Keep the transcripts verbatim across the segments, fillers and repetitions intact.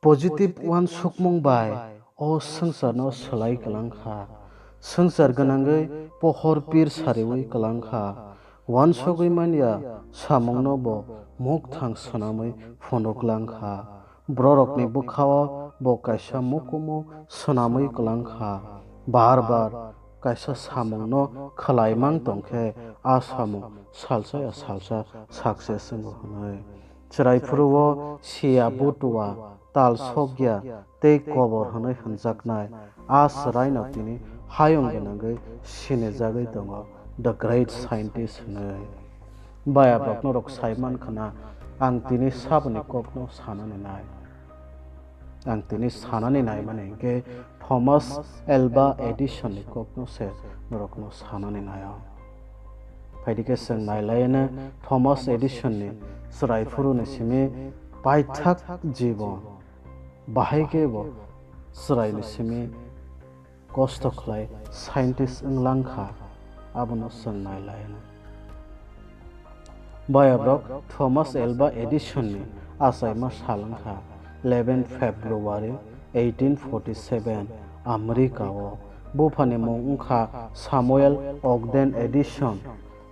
Positive uansukmung bai o swngcharno swlai kwlang kha. Swngchar gwnangwi pohor pir sariwi kwlang kha. Uansugwi manya samungno bo mukthang swnamwi phunuk lang kha. Bororokni bwkhao bo kaisa mukumu swnamwi kwlang kha. Bar bar kaisa samungno khwlaimang tong khe a samung salsa ya salsa success wngo hwnwi. Chwrai phuru o siya butua tal sokya tei kobor hwnwi hwnjaknai a chwraino tini hayung gwnangwi sinijagwi tongo, the great scientist hwnwi. Bayabrok norok sai man khna, ang tini saboni kokno sanani nai. Ang tini sanani naimani hinkhe Thomas Alva Edisonni kokno se norokno sanani naio. Phaidi khe chwng nailaiyano Thomas Edisonni chwrai phuruni simi paithak jibon bahai khe bo chwraini simi kosto khlai scientist wng lang kha, abono chwng nailaiyano. Bayabrok Thomas Alva Edisonni achaima sal wng kha eleven February eighteen forty seven America o. Buphani mung wng kha Samuel Ogden Edison.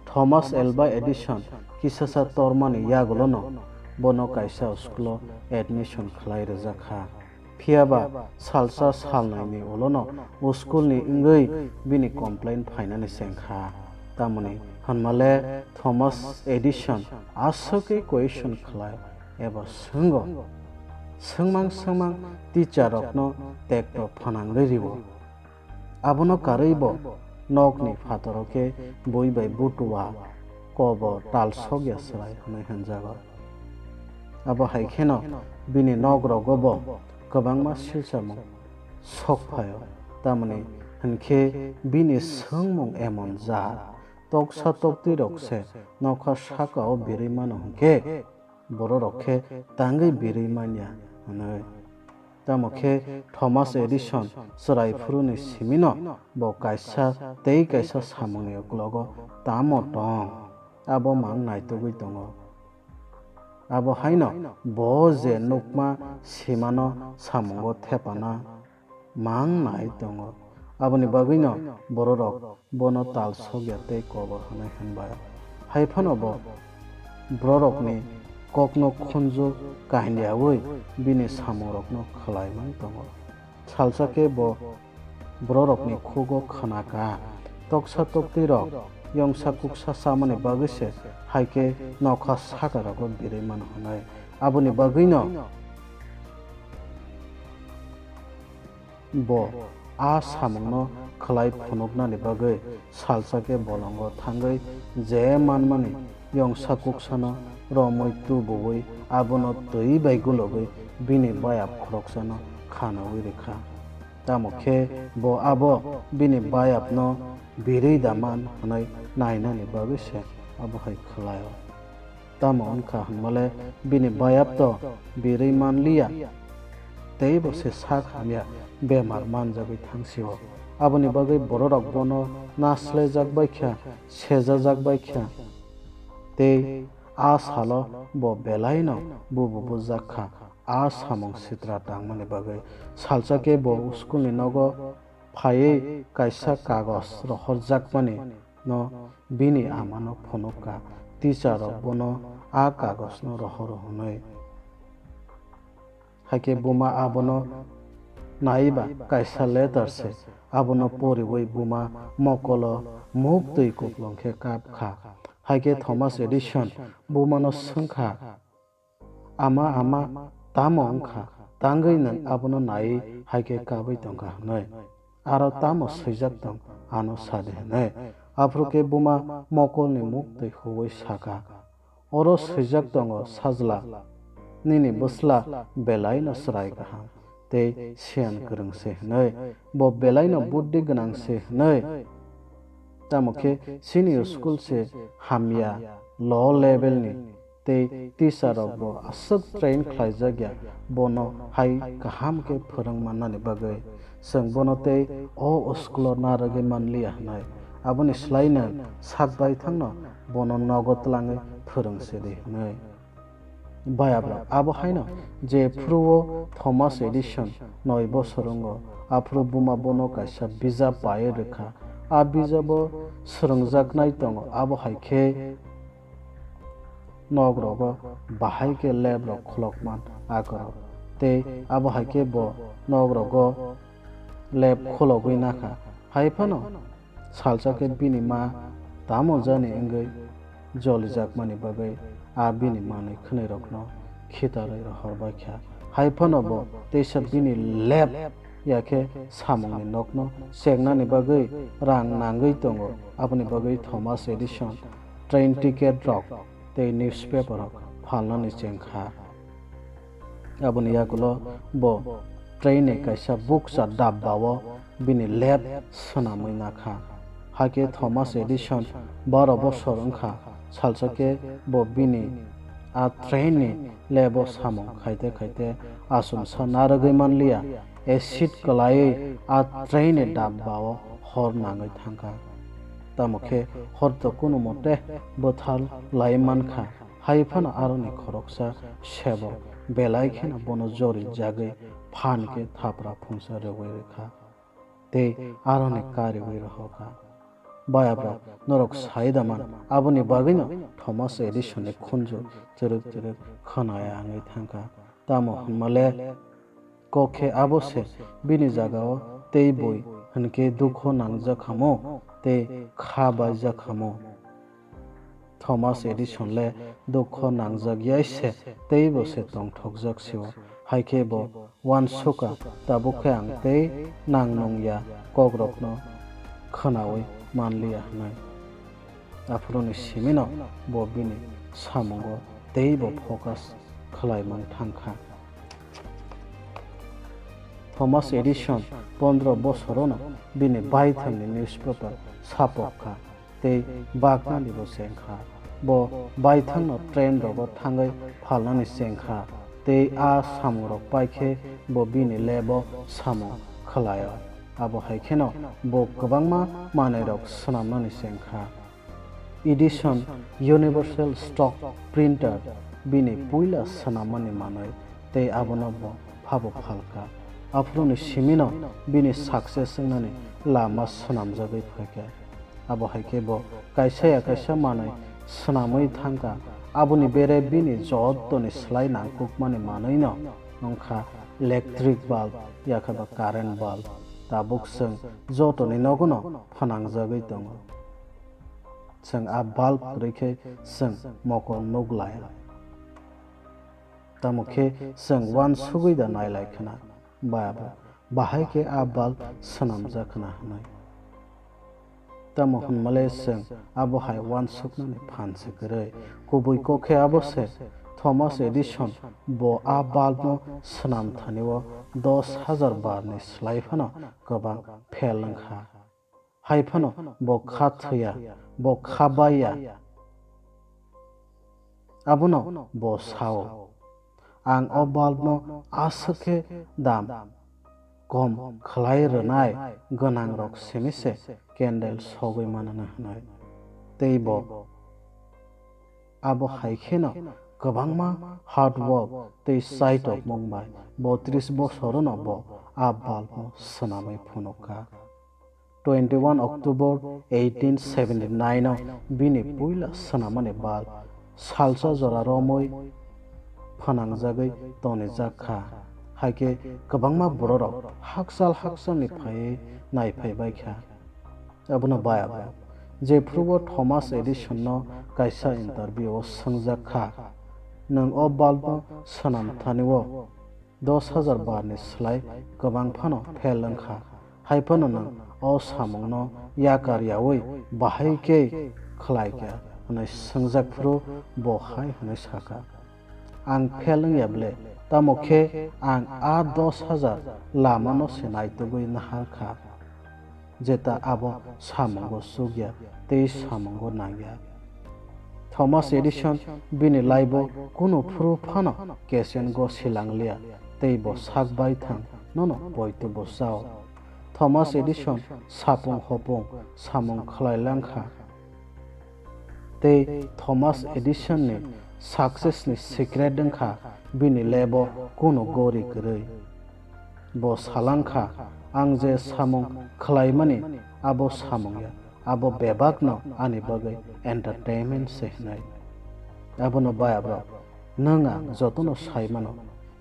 Thomas Alva Edison kisasa tormani yagulono bono kaisa school o admission khlai rwjak kha. Phiyaba salsa salnaini ulono school ni wngwi bini complaint phainani chengkha. Tamoni hwnmale Thomas Edison aswkwi question khlai eba swngo. Swngmang swngmang teacher rokno tekto phanangwi rwo. Abono karwi bo nokni phataro khe bui bai butua kobo tal sokya swlai hwnwi hwnjago. Abo hai kheno bini nok rogo bo kwbangma silsamung sok phaio, tamoni hwnkhe bini swngmung emon jat, toksa toktwi rok se nokha saka o birwi mano hwnkhe bororok khe tangwi birwi manya hwnwi. Tamo khe Thomas Edison chwrai phuruni simino bo kaisa tei kaisa samungni uklogo tamo tong, abo mang naitugwi tongo. Abo haino bo je nukma simano samungo thepana mang nai tongo. Aboni bagwino bororok bono tal sokya tei kobor hwnwi hwnbai. Hai phano bo bororokni kokno khunju kahindiyaui bini samungrokno khlai mang tongo. Salsa khe bo bororokni khugo khna ka, toksa toktwirok yongsa kuksa chamani bagwi se hai khe nokha sakarogo birwi mano hwnwi. Aboni bagwino bo a samungno khlai phunuknani bagwi salsa khe bolongo thangwi je manmani yongsa kuksano romwi tubuwi abono twi bai gulogwi bini bayap khoroksano khanaui rwkha. Tamo khe bo abo bini bayapno birwi da man hwnwi nainani bagwi se abo hai khlaio. Tamo wngkha hwnmale bini bayapto birwi manliya, teibo se sak hamya bemar manjagwi thangsio. Aboni bagwi bororok bono naslejak baikha, sejajak baikha, tei a salo bo belaino bubu bujak kha. A samung sitra tangmani bagwi salsa khe bo school ni nogo phaiwi kaisa kagos rohorjakmani no bini amano phunuk kha, teacher rok bono a kagos no rohoro hwnwi. Haikhe buma abono naiba kaisa letter se, abono poriwi buma mokolo muktwi kuplung khe kap kha. Haikhe Thomas Edison bumano swng kha, "Ama, ama, tamo wng kha? Tangwi nwng abono naiwi hai khe kabwi tong kha hwnwi? Aro tamo swijak tong, ano sa di," hwnwi. Aphuru khe buma mokolni muktwi huwi sa kha, "Oro swijak tongo, sajla, nini bwsla belaino chwrai kaham tei siyan kwrwng se hwnwi, bo belaino buddhi gwnang se hwnwi. Tamo khe chini school se hamya, low level ni, tei teacher rok bo aswk train khlaijak ya, bono hai kaham khe phwrwng mannani bagwi. Chwng bono tei o school o narwgwi manliya hwnwi. Aboni slai nwng sak baithangno bono nogo twlangwi phwrwng se di," hwnwi. Bayabrok, abo haino je phuru-o Thomas Edison noi bosor wngo, aphuru buma bono kaisa bijap pai rwkha. A bijabo swrwngjaknai tongo, abo hai khe nogrogo bahai khe lab rok kholokman akorok. Tei abo hai khe bo nogrogo lab khologwi nakha. Hai phano salsa khe bini ma tamo jani wngwi jolijakmani bagwi a bini manwi khwnwirokno khitarwi rohorbaikha. Hai phano bo teisa bini lab ya khe samungni nokno chengnani bagwi rang nangwi tongo. Aboni bagwi Thomas Edison train ticket rok tei newspaper rok phalnani chengkha. Aboni yagulo bo train ni kaisa bukcha dabba o bini lab swnamwi nakha. Hakhe Thomas Edison baro bosor wngkha, salsa khe bo bini a train ni lab o samung khaite khaite achomsa narwgwi manliya, acid kwlaiwi a train ni dabba o hor nangwi thangkha. Tamo khe hor to kunu mote bwthar lai mankha. Hai phano aroni khoroksa sebok belai kheno bono jori jagwi phan khe thapra phungsa rwui rwkha tei aroni kariui rohorkha. Bayabrok, norok sai da man, aboni bagwino Thomas Edison ni khunju chwrwk chwrwk khwnaya wngwi thangkha. Tamo hwnmale kok khe abo se bini jagao tei bui hwnkhe dukho nangjak hamo tei kha baijak hamo. Thomas Edison le dukho nangjak yai se teibo se tongthokjak sio, hai khe bo uansukha, tabuk khe ang tei nang nung ya kokrokno khwnaui manliya hwnwi. Aphuruni simino bo bini samungo teibo focus khwlaimung thangkha. Thomas Edison pondro bosorono bini baithangni newspaper sapok kha tei baknanibo chengkha. Bo baithangno train rogo thangwi phalnani chengkha tei a samungrok paikhe bo bini lebo samung khwlaio. Abo hai kheno bo kwbangma manwirok swnamnani chengkha. Edison Universal Stock Printer bini puila swnammani manwi tei abono bo phabo phalkha. Aphuruni simino bini success wngnani lama swnamjagwi phaikha. Abo hai khe bo kaisa ya kaisa manwi swnamwi thangkha. Aboni bere bini jottoni slai nangkukmani manwino wngkha electric bulb, yakhaba current bulb. Tabuk chwng jotoni nogono phanangjagwi tongo. Chwng a bulb kwrwi khe chwng mokol nuk laya. Tamo khe chwng uansugwi da nailai khna, ba, bahai khe a bulb swnamjak khna hwnwi. Tamo hwnmale chwng abo hai uansuknani phan se kwrwi. Kubui kok khe abo se, Thomas Edison bo a bulb no swnam thani o dos hajar bar ni slai phano kwbang fail wngkha. Hai phano bo kha thwiya, bo kha baiya. Abono bo sao, "Ang o bulb no aswk khe dam kom khlai rwnai gwnang rok simi se candle sogwi manana," hwnwi. Tei bo abo hai kheno kwbangma hard work tei chaitokmung bai botris bosorono bo a bulb no swnamwi phunukha. Twenty one October eighteen seventy nine o bini puila swnamani bulb salsa jora romwi phanangjagwi tonijak kha. Hai khe kwbangma bororok hakchal hakchalni phaiwi naiphai bai kha. Abono bai abo. Jephru bo Thomas Edison no kaisa interview o swngjak kha, "Nwng o bulb no swnam thani o dos hajar bar ni slai kwbang phano fail wngkha. Hai phano nwng o samung no yakar yaui bahai khe khlai kha?" hwnwi swngjak phuru bo hai hwnwi sakha, "Ang fail wngya ble, tamo khe ang a dos hajar lama no se naitugwi nahar kha." Jeta abo samungo chukya tei samungo nangya. Thomas Edison bini laibo kunu phuru phano kesengo silangliya tei bo sak baithang nono poito bo chao. Thomas Edison sapung hopung samung khlai langkha. Tei Thomas Edison ni Success ni secret wngkha bini lebo kunu gori kwrwi. Bo salang kha, "Ang je samung khlaimani abo samung ya, abo bebakno ani bagwi entertainment se hwnwi." Abono bayabrok, nwng ang jotono saimano,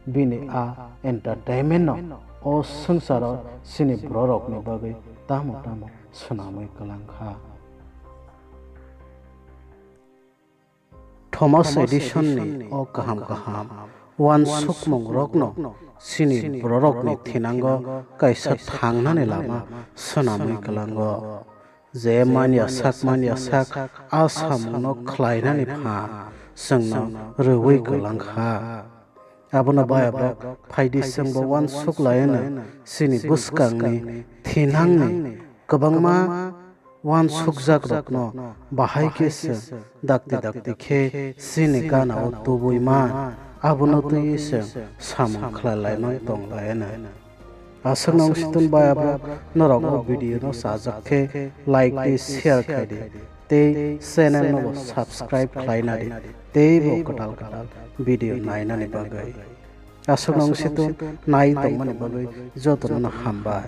bini a entertainment no o swngcharo chini bororokni bagwi tamo tamo swnamwi kwlang kha. Thomas Edison ni o kaham kaham uansukmung rokno chini bororokni thinango kaisa thangnani lama swnamwi kwlango. Je manya sak manya sak a samungno khlainani phan chwngno rwui kwlang kha. Abono bayabrok phaidi chwngbo uansuk laino chini bwskangni thinangni kwbangma uansukjakrokno bahai khe chwng dakti dakti khe chini gana-o tubui man, abono twiwi chwng samung khlai laimang tong laino. Aswkno wng situng bayabrok norok o video no chajak khe like tei share khai di tei channel no bo subscribe khlai na di tei bo kwtal kwtal video nainani bagwi. Aswkno wng situng nai tongmani bagwi jotono no hambai.